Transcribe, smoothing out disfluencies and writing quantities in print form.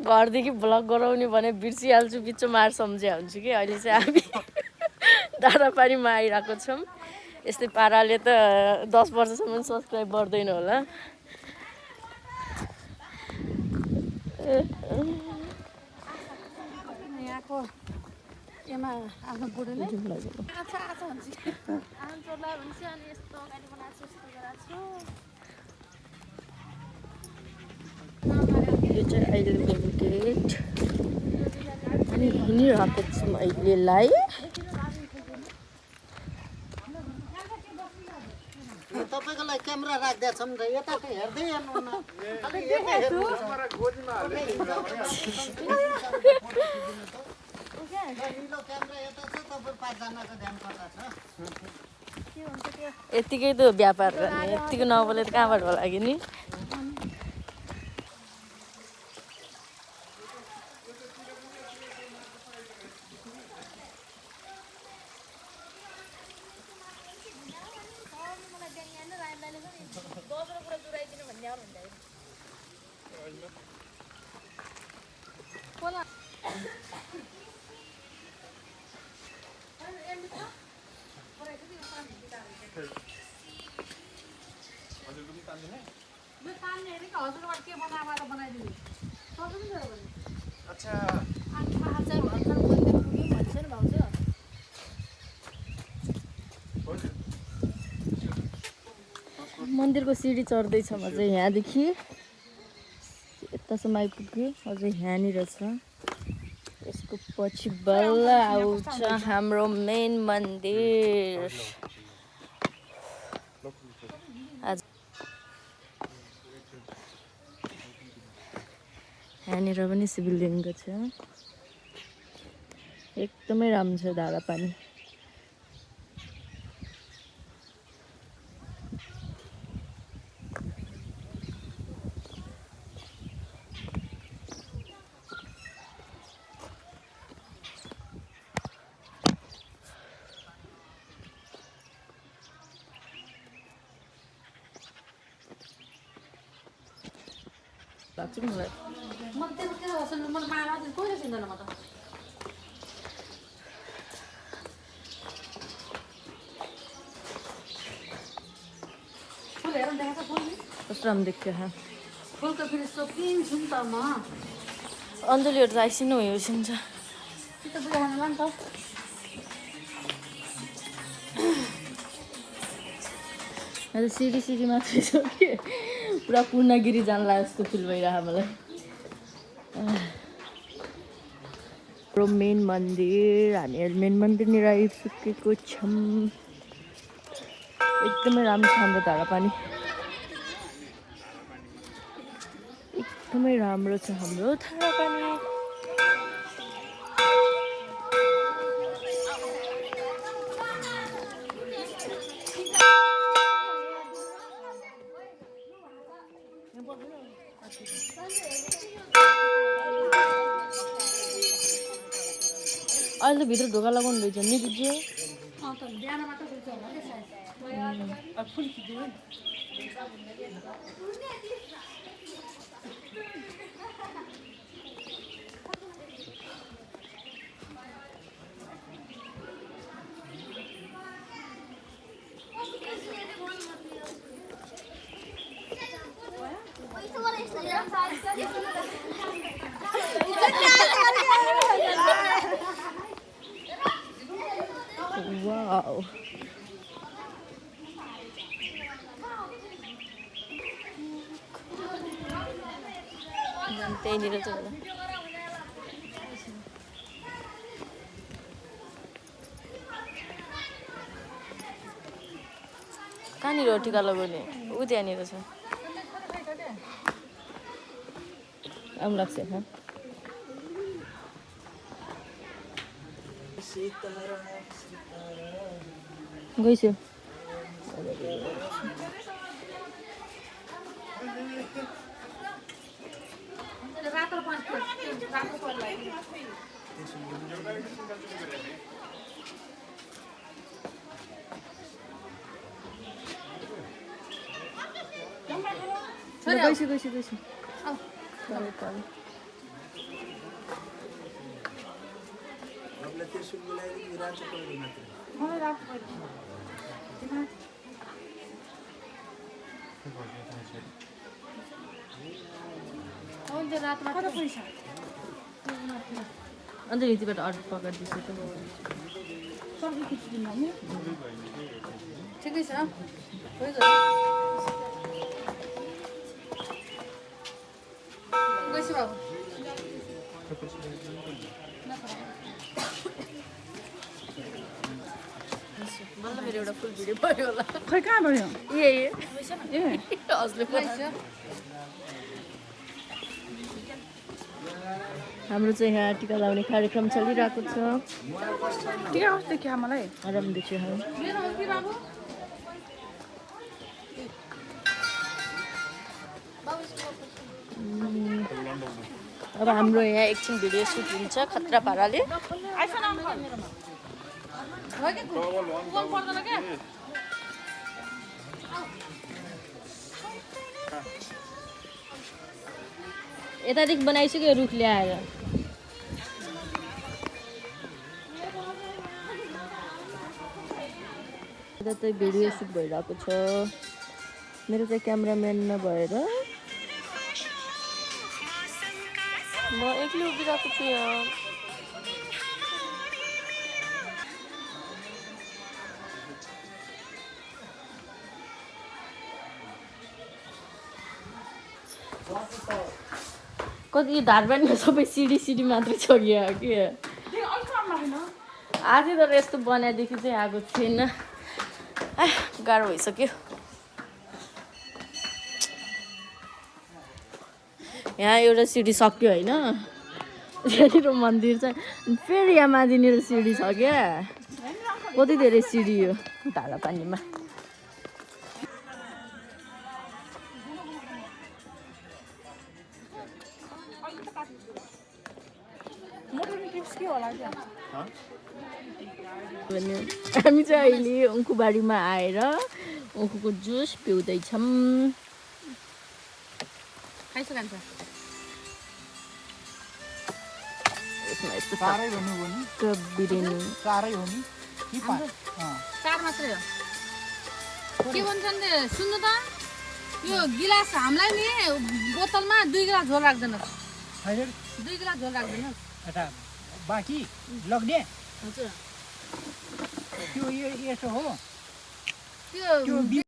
घरदेखि भ्लग गराउने भने बिर्सिहाल्छु बिचमा मार सम्झे हुन्छु कि अहिले चाहिँ हामी दारापानीमा आइरहेको छौँ यस्तै पाराले त 10 वर्षसम्म सब्सक्राइब बढ्दैन होला यहाँको एमा आफ्नो बुढोले आछा आछा भन्छ आन्सरलाई भन्छ अनि यस्तो अगाडि बनाएको छु यस्तो गराएको छु यो चाहिँ अहिले मेन गेट अनि हिँडिरहेको छौँ अहिलेलाई तपाईको लागि क्यामेरा राख्दै छौँ र यता हेर्दै हेर्नु न यतिकै त व्यापार गर्ने यतिको नबोले त कहाँबाट होला कि नि मन्दिरको सिडी चढ्दैछ म चाहिँ यहाँदेखि यतासम्म आइपुग्यो अझै यहाँनिर छ यसको पछि बल्ल आउँछ हाम्रो मेन मन्दिर आज यहाँनिर पनि शिवलिङ्ग छ एकदमै राम्रो छ धारापानी लाग्छ नि मलाई कस्तो राम्रो देख्यो अञ्जलीहरू त आइसिनु हो एकछिन छ सिडी सिडी मात्रै छ कि पुरा पूर्णगिरी जानला जस्तो फिल भइरहेको मलाई हाम्रो मेन मन्दिर हामीहरू मेन मन्दिरनिर आइसकेको छौँ एकदमै राम्रो छ हाम्रो धारापानी एकदमै राम्रो छ हाम्रो धारापानी अहिले त भित्र ढोका लगाउनु रहेछ नि बुझ्यो वाउ त्यहीँनिर चाहिँ होला कहाँनिर हो टिका लगाउने ऊ त्यहाँनिर छ राम्रो लाग्छ गइस्यो गइस्यो मलाई रात पर्छ हुन्छ रातमा कता पैसा अन्त यतिबाट अर्डर पकाइदिन्छु त सब्जी खिचिदिनु नि ठिकै छ गएछ बाबु बल्ल मेरो एउटा फुल भिडियो भयो होला खै कहाँ भयो ए ए हजुरले हाम्रो चाहिँ यहाँ टिका लाउने कार्यक्रम चलिरहेको छ टिका कस्तो देखियो मलाई आराम देखियो मेरो हो कि बाबु अब हाम्रो यहाँ एकछिन भिडियो सुट हुन्छ खतरा पाराले यतादेखि बनाइसक्यो रुख ल्याएर यता चाहिँ भिडियो सुट भइरहेको छ मेरो चाहिँ क्यामेराम्यान नभएर म एक्लै उभिरहेको छु यहाँ कति धारबाडमा सबै सिडी मात्रै छ कि आज तर यस्तो बनाएदेखि चाहिँ आएको छैन गाह्रो भइसक्यो यहाँ एउटा सिडी सक्यो होइन त्यहाँनिर मन्दिर छ फेरि यहाँ माथिनिर सिडी छ क्या कति धेरै सिडी हो धारा पानीमा हामी चाहिँ अहिले उङ्खुबारीमा आएर उखुको जुस पिउँदैछौँ यसमा यस्तो बिर्यानी चार मात्रै हो के भन्छन् सुन्नु त यो गिलास हामीलाई नि बोतलमा 2 गिलास झोल राख्दैनस् 2 गिलास झोल राख्दैनस् बाँकी लग्ने हजुर त्यो यसो हो त्यो